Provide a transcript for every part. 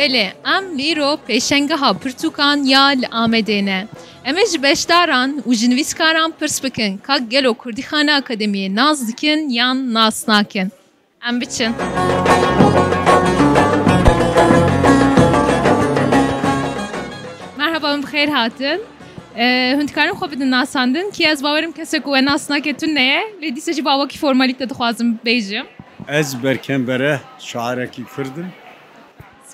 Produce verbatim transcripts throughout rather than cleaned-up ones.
Belê, em lêro pêşengeha pirtûkan ya li Amedê ne. Em ê ji beşdaran û ji nivîskaran pirs bikin, ka gelo Kurdîxane Akademiyê nas dikin yan nas nakin? Em biçin. Merhaba, hûn bi xêr hatin. Ee, hûn dikarin xwe bidin nasandin, kî ez bawerim kesek ku we nas nake tune ye, lê dîsa jî ba wekî formalîte dixwazim bêjim. Ez Berkem Bere, şairekî Kurd im.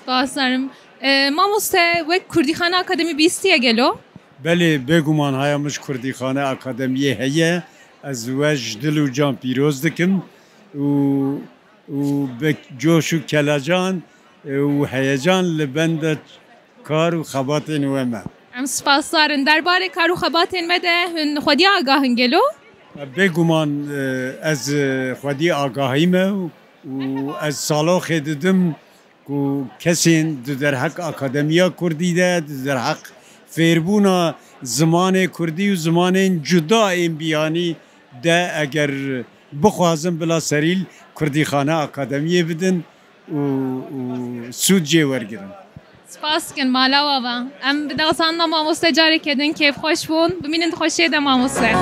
Spas darim. Ee, mamoste, wek Kurdîxane Akademî bîstiye gelo? Belê, bêguman haya min ji Kurdîxane Akademiyê heye. Ez we ji dil û can pîroz dikim û, û bi coş û kelecan û heyecan li benda kar û xebatên we me. Em spasdar in. Derbarê kar û xebatên me de hûn xwedî agah in gelo? Bêguman, e, ez, e, xwedî agahî me û ez saloxê didim ku kesên di derheq akademiya kurdî de, di derheq fêrbûna zimanê kurdî û zimanên cuda ên biyanî de eger bixwazin bila serî li Kurdîxane Akademiyê bidin û, û sûd jê wergirin. Spas dikin, mala we ava. Em bi nasandina mamoste careke din kêfxweş bûn. Bimînin di xweşiyê de mamoste.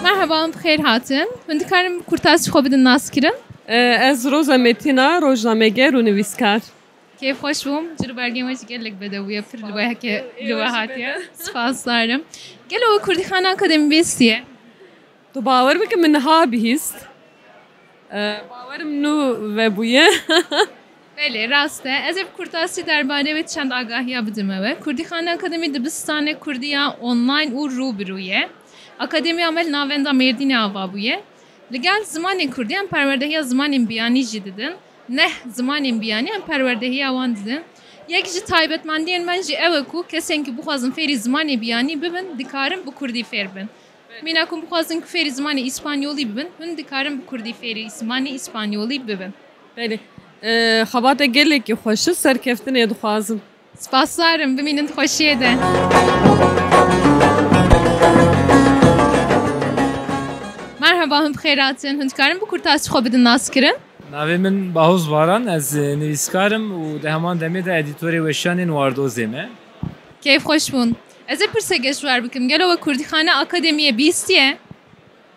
Merhaba, em bi xêr hatin. Hûn dikarin bi kurtasî xwe bidin naskirin? Ee, ez Roza Metîna, rojnameger û nivîskar. Kêfxweş bûm. Cil û bergên we jî gelek bedew bûye, pir li we heke, li we hatiye. Spas darim. Gelo we Kurdîxane Akademî bihîstiye? Tu bawer bike min niha bihîst. Ee, bawerim nû vebûye. Belê, rast e. Ez ê bi kurtasî derbarê wê çend agahiya bidim we. Kurdîxane Akademî dibistanê kurdî ya online û rû bi rû ye. Akademiya me li navenda Mêrdînê ava bûye. Li gel zimanê kurdî em perwerdehiya zimanên biyanî jî didin. Neh zimanên biyanî em perwerdehiya wan didin. Yek ji taybetmendiyên me jî ew e ku kesên ku bixwazin fêrî zimanê biyanî bibin, dikarin bi kurdî fêr bin. Mîna ku bixwazin ku fêrî zimanê îspanyolî bibin, hûn dikarin bi kurdî fêrî zimanê îspanyolî bibin. Belê. Ee, xebate gelekî xweş e, serkeftinê dixwazim. Spasdar im, bimînin di xweşiyê de. Merhaba, hûn bi xêr hatin. Hûn dikarin bi kurtasî xwe bidin naskirin? Navê min Bahoz Baran, ez, e, nivîskar im û di heman demê de edîtorê weşanên Wardozê me. Keyfxweş bûn. Ez ê pirseke ji we re bikim. Gelo we Kurdîxane Akademiyê bihîstiye?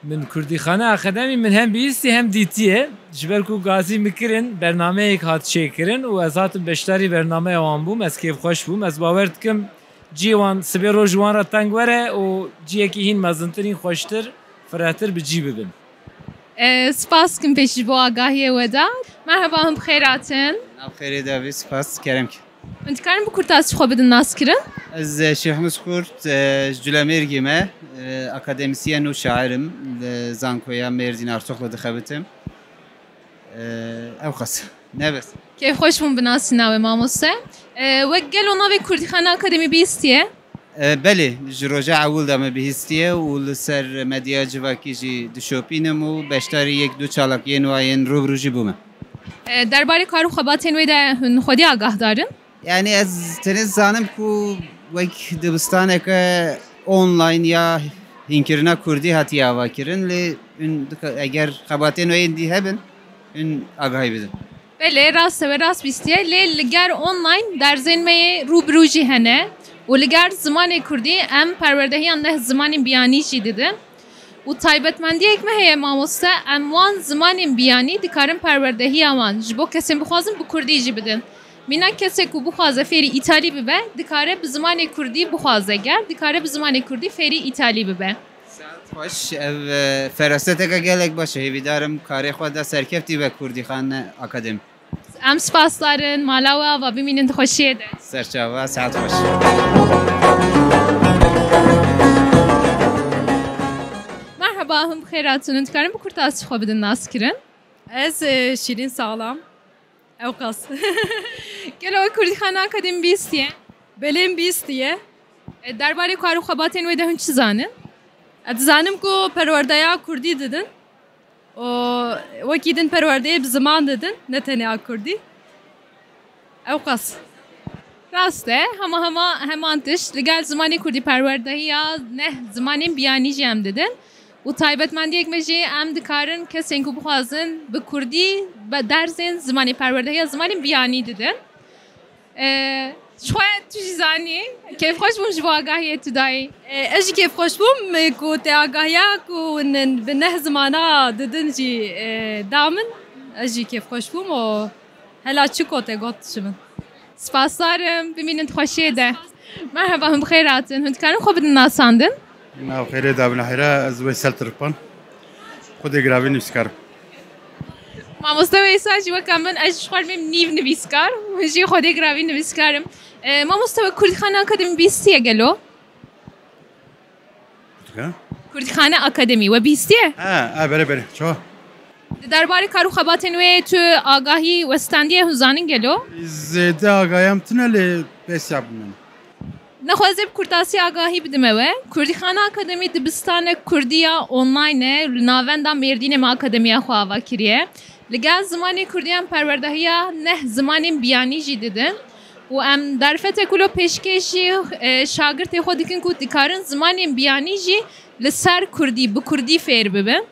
Min Kurdîxane Akademî min hem bihîstî hem dîtiye. Ji ber ku gazî min kirin, bernameyek hat çêkirin û ez hatim beşdarî bernameya wan bûm. Ez kêfxweş bûm. Ez bawer dikim cihê wan sibê roj ji wan re teng were û cihekî hîn mezintir, hîn xweştir, firehtir bi cî bibin. E, spas dikim pêşî ji bo agahiyê we de. Merhaba, hûn bi xêr hatin. Nav xêrê de bî, spas, kerem ki. Hûn dikarin bi kurtasî xwe bidin naskirin? Ez, e, Şêxmus Kurt, e, ji Culemêrgê me, e, akademisyen û şair im. Li Zankoya Mêrdîn Artuxlu dixebitim. E, ew qas. Ne bes. Kêfxweş bûm bi nasîna we, mamoste. E, we gelo navê Kurdîxane Akademî bihîstiye? E, belê, ji roja ewil de me bihîstiye û li ser medya civakî jî dişopînim û beşdarî yek du çalakiyên wa yên rû bi rû jî bûme. E, derbarê kar û xebatên wê de hûn xwedî agahdar in? Yani ez tenê zanim ku wek dibistaneke online ya hînkirina kurdî hatiye avakirin, lê hûn dika-, eger xebatên wê yên dî hebin, hûn agahî bidin. Belê, rast e, we rast bîstiye. Lê li ger online derzên me yê rû bi rû jî hene û li ger zimanê kurdî em perwerdehiya neh zimanên biyanî jî didin. Û taybetmendiyek me heye, mamoste, em wan zimanên biyanî dikarin perwerdehiya wan ji bo kesên bixwazin bi kurdî jî bidin. Mîna kesek ku bixwaze fêrî îtalî bibe, dikare bi zimanê kurdî bixwaze ger, dikare bi zimanê kurdî fêrî îtalî bibe. Saet xweş, ev, e, feraseteke gelek baş e. Hêvîdar im karê xwe de serkeftî be Kurdîxane Akademî. Em spasdar in, mala we ava, bimînin di xweşiyê de. Serçava, saet xweş. Merhaba, hûn bi xêr hatin. Hûn dikarin bi kurtasî xwe bidin naskirin? Ez, e, Şîrîn Sağlam. Ew qas. Gelo we Kurdîxana Akademî bihîstiye? Belê min bihîstiye. E, derbarê kar û xebatên wê de hûn çi zanin? Ez dizanim ku perwerdeya kurdî didin. û wekî din perwerdeyê bi ziman didin, ne tenê a kurdî. Ew qas. Rast e, hema hema heman tişt. Li gel zimanê kurdî perwerdehiya neh zimanên biyanî jî em didin. Û taybetmendiyek me jî, em dikarin kesên ku bixwazin bi kurdî be dersên zimanê perwerdehiya zimanên biyanî didin. Ee, ji xwe tu jî zanî, kêfxweş bûm ji bo agahiyê tu dayî. Ee, ez jî kêfxweş bûm, e, ku te agahiya ku nin-, bi neh zimana didin jî, e, da min. Ez jî kêfxweş bûm û hela çi ku te got ji min. Spasdar im, bimînin di xweşiyê de. Merhaba, hûn bi xêr hatin. Hûn dikarin xwe bidin nasandin? Nav xêrê de bin heyra, ez Weysel Tirpan. Xwedê giravî nivîskar im. Mamoste Weysel jî weke min, ez ji xwe mêm nîv nivîskar. Hûn jî Xwedê giravî nivîskar im. E, mamoste we Kurdîxane Akademî bîstiye gelo? Kurdîxane? Kurdîxane Akademî we bîstiye? Ha, ha, bere, bere. Çawa? Di derbarê kar û xebatên wê tu agahî westandiye, hûn zanin gelo? Zêde agahiyam tune lê bes ya bi min. Nexwe ez ê bi kurtasî agahî bidime we. Kurdîxana Akademî dibistanek kurdî ya online e, li navenda Mêrdînê me akademiya xwe ava kiriye. Li gel zimanê kurdî em perwerdehiya neh zimanên biyanî jî didin. Û em derfetek wilo pêşkêşî, e, şagirtê xwe dikin ku dikarin zimanên biyanî jî li ser kurdî, bi kurdî fêr bibin.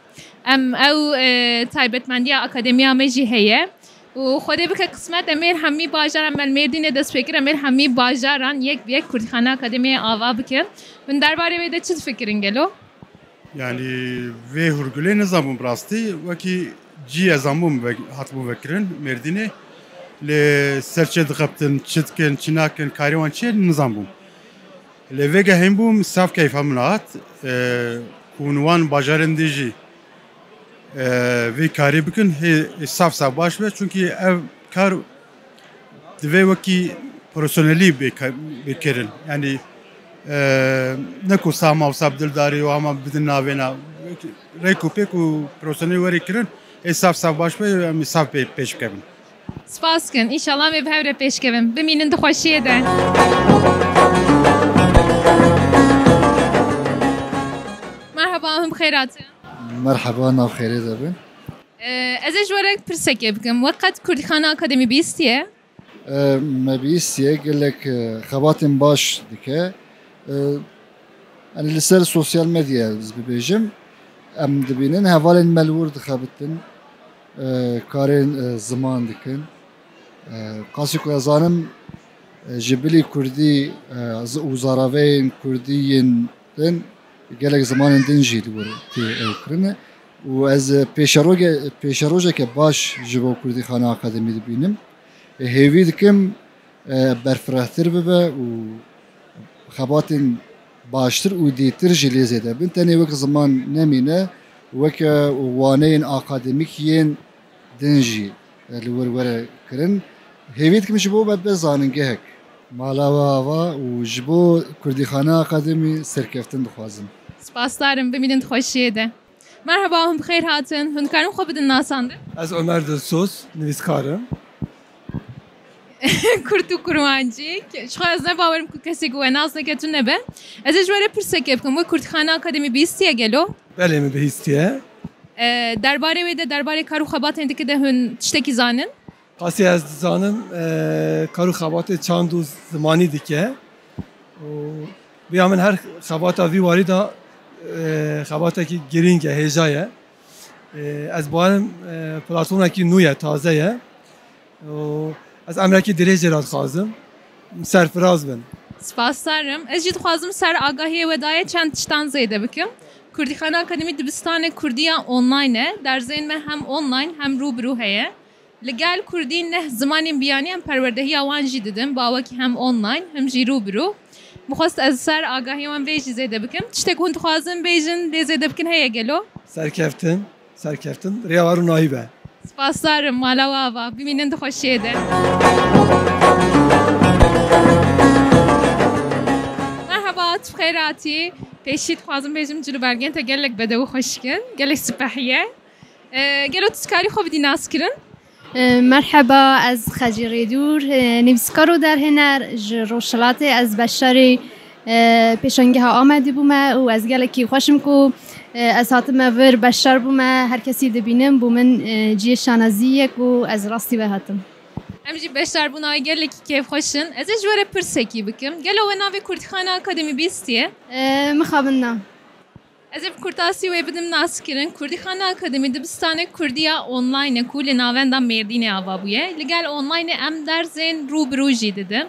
Em ew, e, taybetmendiya akademiya me jî heye. Û Xwedê bike qismet, em ê li hemî bajaran, me li Mêrdînê dest pê kir, em ê li hemî bajaran yek bi yek Kurdîxane Akademiyê ava bikin. Hûn derbarê wê de çi difikirin gelo? Yanî vê hûrgulê nizanbûm bi rastî, wekî cî ez zanbûm ve-, hatibû vekirin Mêrdînê. Lê ser çi dixebtin, çi dikin, çi nakin, karê wan çi ye, nizanbûm. Lê vêga hîn bûm, saf keyfa min hat, e, ku hûn wan bajarên dî jî, e, vê karî bikin, hê, hê saf saf baş be, çunkî ev kar divê wekî profesyonelî bê ke-, bê kirin. Yanî, e, ne ku saf maf saf dildarî û hema bidin navêna. Rêk û pêk û profesyonelî werê kirin, hê saf saf baş be, em ê saf pê-, pêş bikevin. Spas kin. Înşallah em ê bi hev re pêş kevin. Bimînin di xweşiyê de. Merhaba, hûn bi xêr hatin. Merhaba, nav xêrê de bin. Ee, ez ê ji we re pirsekê bikim. We qet Kurdîxana Akademî bihîstiye? Ee, me bihîstiye, gelek, e, xebatên baş dike. Ee, Yanî li ser sosyal medya ez bibêjim, em dibînin hevalên me li wir dixebitin, e, karên, e, ziman dikin. E, qasî ku ez zanim, e, ji bilî kurdî, e, zi-, û zaraveyên kurdî yên din gelek zimanên din jî li wir tê ew kirine. Û ez, e, pêşeroge-, pêşerojeke baş ji bo Kurdîxana Akademî dibînim. E, hêvî dikim, e, berfirehtir bibe û xebatên baştir û dîtir jî lê zêde bin. Tenê wek ziman nemîne, weke waneyên akademîk yên din jî, e, li wir were kirin. Hêvî dikim ji bo me bibe zanîngehek. Mala we ava û ji bo Kurdîxana Akademî serkeftin dixwazim. Spasdar im, bimînin di xweşiyê de. Merhaba, hûn bi xêr hatin. Hûn dikarin xwe bidin nasandin? Ez Ömer Dilsoz, nivîskar im. Kurt û kurmancî. Ji xwe ez ne bawerim ku kesê ku we nas neke tune be. Ez ê ji we re pirsekê bikim. We Kurdîxana Akademî bihîstiye gelo? Belê, min bihîstiye. E, derbarê wê de, derbarê kar û xebatên dike de hûn tiştekî zanin? Qasî ez dizanim, e, kar û xebatê çand û zimanî dike. Û vêya min her xebata vî warî de, e, xebatekî girîng e, hêja ye. E, ez bawerim, e, platformekî nû ye, taze ye. Û ez emrekî dirêj jê re dixwazim. Serfiraz bin. Spasdar im. Ez jî dixwazim ser agahiyê we daye çend tiştan zêde bikim. Kurdîxana Akademî dibistanê kurdî ya online e. Derzên me hem online hem rû bi rû heye. Li gel kurdî neh zimanên biyanî em perwerdehiya wan jî didin, bi awekî hem online, hem jî rû bi rû. Min xwest ez ser agahiyê wan vê jî zêde bikim. Tiştek hûn dixwazin bêjin, lê zêde bikin heye gelo? Serkeftin, serkeftin. Rêya we rûnahî be. Spasdar im, mala we ava. Bimînin di xweşiyê de. Merhaba, tu bi xêr hatî. Pêşî dixwazim bêjim, cil û bergên te gelek bedew û xweşik in. Gelek sipehiye. E, gelo tu dikarî xwe bidî naskirin? E, merheba, ez Xecî Rêdûr, e, nivîskar û derhêner ji Rojhilatê. Ez beşdarê, e, Pêşangeha Amedê bûme û ez gelekî xweş im ku, e, ez hatime vir, beşdar bûme. Her kesî dibînim, bo min, e, cihê şanaziyê ye ku ez rastî ve hatim. Em jî beşdarbûna we gelekî kêfxweş in. Ez ê ji we re pirsekî bikim. Gelo we navê Kurdîxana Akademî bihîstiye? E, mixabin na. Ez ê bi kurtasî wê bidim naskirin. Kurdîxana Akademî dibistanê Kurdî ya online e ku li navenda Mêrdînê ava bûye. Li gel online em derzên rû bi rû jî didin.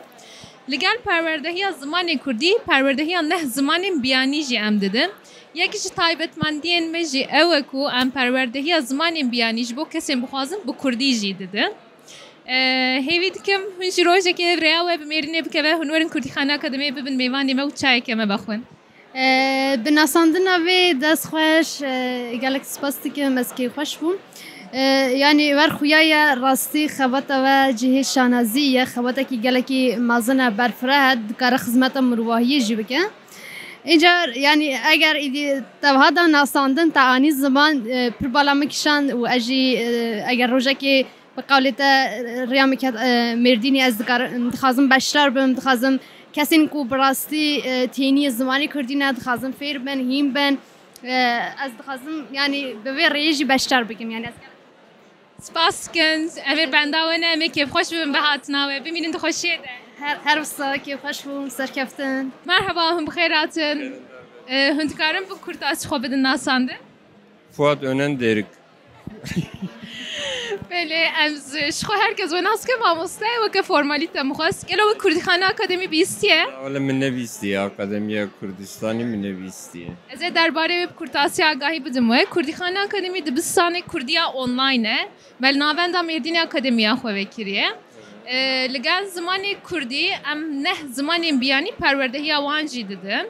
Li gel perwerdehiya zimanê Kurdî, perwerdehiya neh zimanên biyanî jî em didin. Yek ji taybetmendiyên me jî ew e ku em perwerdehiya zimanên biyanî ji bo kesên bixwazin bi Kurdî jî didin. Ee, hêvî dikim hûn jî rojekê rêya we bi Mêrdînê bikeve, hûn werin Kurdîxana Akademiyê bibin mêvanê me û çayeke me vexwin. Ee, bi nasandina vê dest xweş, ee, gelek spas dikim, ez kêfxweş bûm. Ee, yanî wer xuya ye, rastî xebata we cihê şanazî ye, xebatekî gelekî mezin e, berfireh e, dikare xizmeta mirovahiyê jî bike. Îcar, yanî eger îdî tevha da nasandin te anî ziman, ee, pir bala min kişand û ez jî, ee, eger rojekê bi qewlê te, e, riya min ket, e, Mêrdînê ez dikar-, dixwazim beşdar bim, dixwazim kesên ku bi rastî, e, têniyê zimanê Kurdî ne, dixwazim fêr bin, hîn bin. E, ez dixwazim, yanî bi vê rêyê jî beşdar bikim. Yanî ez Spas dikin. Em ê benda we ne, em ê kêfxweş bibin bi hatina we. Bimînin di xweşiyê de. Her, her wisa kêfxweş bûm, serkeftin. Merhaba, hûn bi xêr hatin. E, hûn dikarin bi kurtasî xwe bidin nasandin? Fuat Önen Derik. Belê, em ji xwe her kes we nas ke mamoste, weke formalîte min xwest. Gelo we Kurdîxane Akademî bîstiye? Wele min nebîstiye, Akademiya Kurdistanî min nebîstiye. Ez ê derbarê wê bi kurtasî agahî bidim we. Kurdîxane Akademî dibistanê Kurdiya online e. Me li navenda Mêrdînê akademiya xwe vekiriye. Ee, li gel zimanê Kurdî em neh zimanên biyanî perwerdehiya wan jî didin.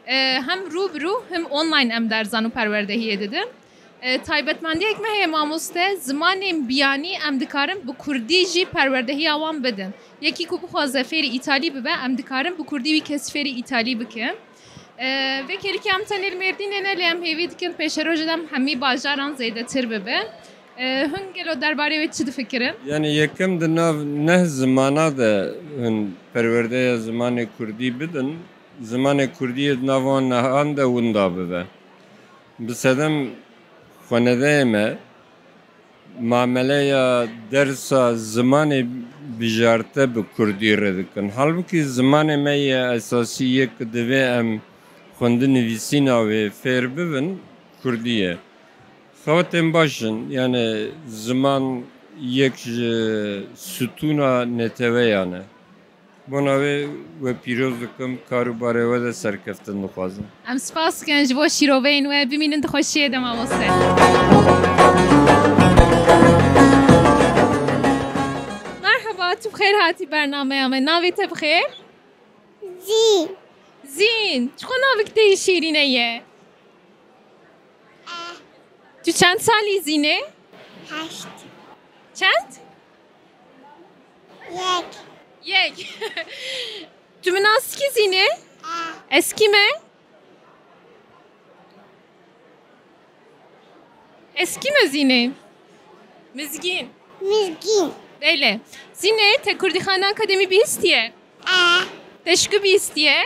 E, hem rû bi rû hem online em derzan û perwerdehiyê didin. E, taybetmendiyek me heye mamoste, zimanên biyanî em dikarin bi kurdî jî perwerdehiya wan bidin. Yekî ku bixwaze fêrî îtalî bibe, em dikarin bi kurdî wî kes fêrî îtalî bikin. E, vê kêlikê em tenê li Mêrdînê ne, lê em hêvî dikin pêşerojê de em hemî bajaran zêdetir bibe. E, hûn gelo derbarê wê çi difikirin? Yani yekem di nav neh zimana de hûn perwerdeya zimanê kurdî bidin, zimanê kurdî yê di nav wan nehan de winda bibe. Bi sedem xwenedeyê me mameleya dersa zimanê bijarte bi kurdî re dikin. Halbûkî zimanê me yê esasî yê ku divê em xwendin nivîsîna wê fêr bibin, kurdî ye. Xewetên baş in, yani ziman yek ji stûna neteweyan e. Bona wê we pîroz dikim, kar û barê we de serkeftin dixwazim. Em spas dikin ji bo şîroveyên we, bimînin di xweşiyê de mamoste. Merhaba, tu bi xêr hatî bernameya me. Navê te bi xêr? Zîn. Zîn, çiqo navek te yê şîrîne ye? Eh. Tu çend salî Zînê? Heşt. Çend? Yek. Yek. Tu min nas dikî Zînê? Eh. Ez kî me? Ez kî me Zînê? Mizgîn. Mizgîn. Belê. Zînê, te Kurdîxana Akademî bihîstiye? Eh. Te ji ku bihîstiye?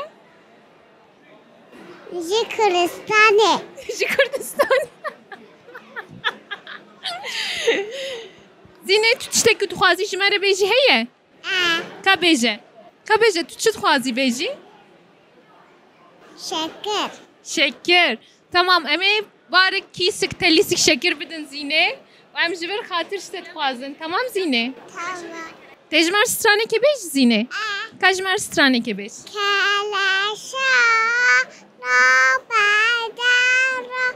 Ji Kurdistanê. Ji Kurdistanê. Zînê, tu tiştek ku dixwazî ji me re bêjî heye? Eh. Ka bêje. Ka bêje, tu çi dixwazî bêjî? Şekir. Şekir. Tamam, em ê barek kîsik, telîsik şekir bidin Zînê. Û em ji vir xatir ji te dixwazin. Tamam Zînê? Tamam. Te ji me re stranekê bêj Zînê? Eh. Ka ji me re stranekê bêj. Keleşa lo bedero,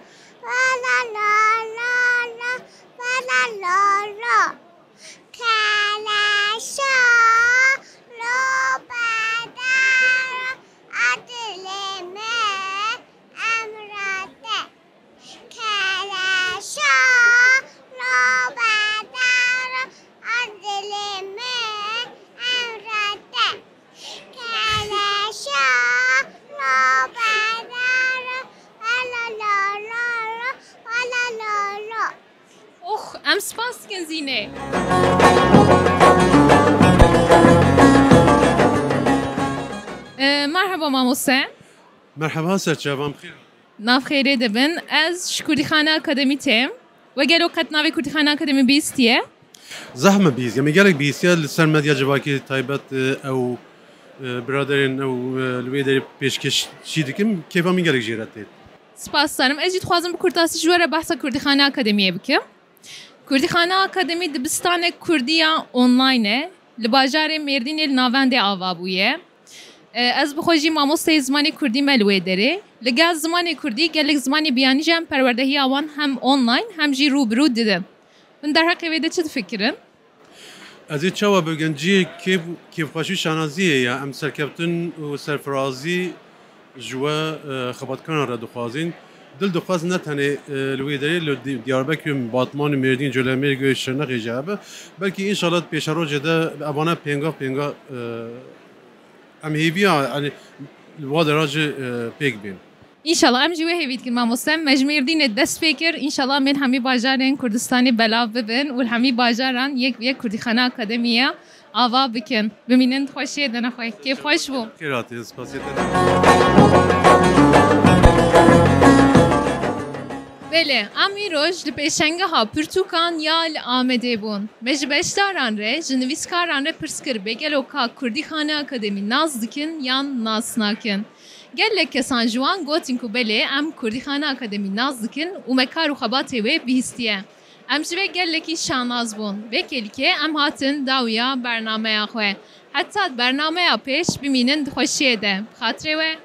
wala lo lo lo, wala lo lo. Keleşa lo bedero, a dilê min emra te. Keleşa lo bedero, a dilê min emra te. Keleşa lo bedero, wala lo lo lo, wala lo lo. Ox, em spas dikin Zînê. Ee, merhaba mamoste. Merhaba, serçavan bixêr. Nav xêrê de bin. Ez ji Kurdîxane Akademî têm. We gelo qet navê Kurdîxane Akademî bihîstiye? Zehme bihîstiye. Em ê gelek bihîstiye li ser medya civakê taybet, e, ew, e, biraderên ew, e, li wê derê pêşkêşî dikim. Kêfa min gelek jê re tê. Spas dizanim. Ez jî dixwazim bi kurtasî ji we re behsa Kurdîxane Akademiyê bikim. Kurdîxane Akademî dibistanê Kurdî ya online e. Li bajarê Mêrdînê li navendê ava bûye. E, ez bi xwe jî mamosteyê zimanê Kurdî me li wê derê. Li gel zimanê Kurdî gelek zimanê biyanî jî em perwerdehiya wan hem online hem jî rû bi rû didin. Hûn derheqê wê de çi difikirin? Ez ê çawa bibêjim, cihê kêf, kêfxweşî û şanaziyê ye. Em serkeftin û serfirazî ji we, e, xebatkaran re dixwazin. Dil dixwaz ne tenê, e, li wê derê, li Di-, Diyarbekir, Batman, Mêrdîn, Colemêrg û Şirnexê jî hebe. Belkî înşallah di pêşerojê de evane pênga pênga, e, em hêviya, yanî, li wa dera jî, e, pêk bên. Înşallah, em jî wê hêvî dikin mamoste. Me ji Mêrdînê dest pê kir. Înşallah em ê li hemî bajarên Kurdistanê belav bibin û li hemî bajaran yek bi yek Kurdîxane Akademiya ava bikin. Bimînin di xweşiyê de nexwe. Kêfxweş bû. Xêr hatî, spasiyê te. Belê, em îroj li pêşengeha pirtûkan ya li Amedê bûn. Me ji beşdaran re, ji nivîskaran re pirs kir bê gelo ka Kurdîxane Akademî nas dikin yan nas nakin. Gelek kesan ji wan gotin ku belê, em Kurdîxane Akademî nas dikin û me kar û xebatê wê bihîstiye. Em ji vê gelekî şanaz bûn. Vê kêlîkê em hatin dawiya bernameya xwe. Heta bernameya pêş, bimînin di xweşiyê de. Bi xatirê we.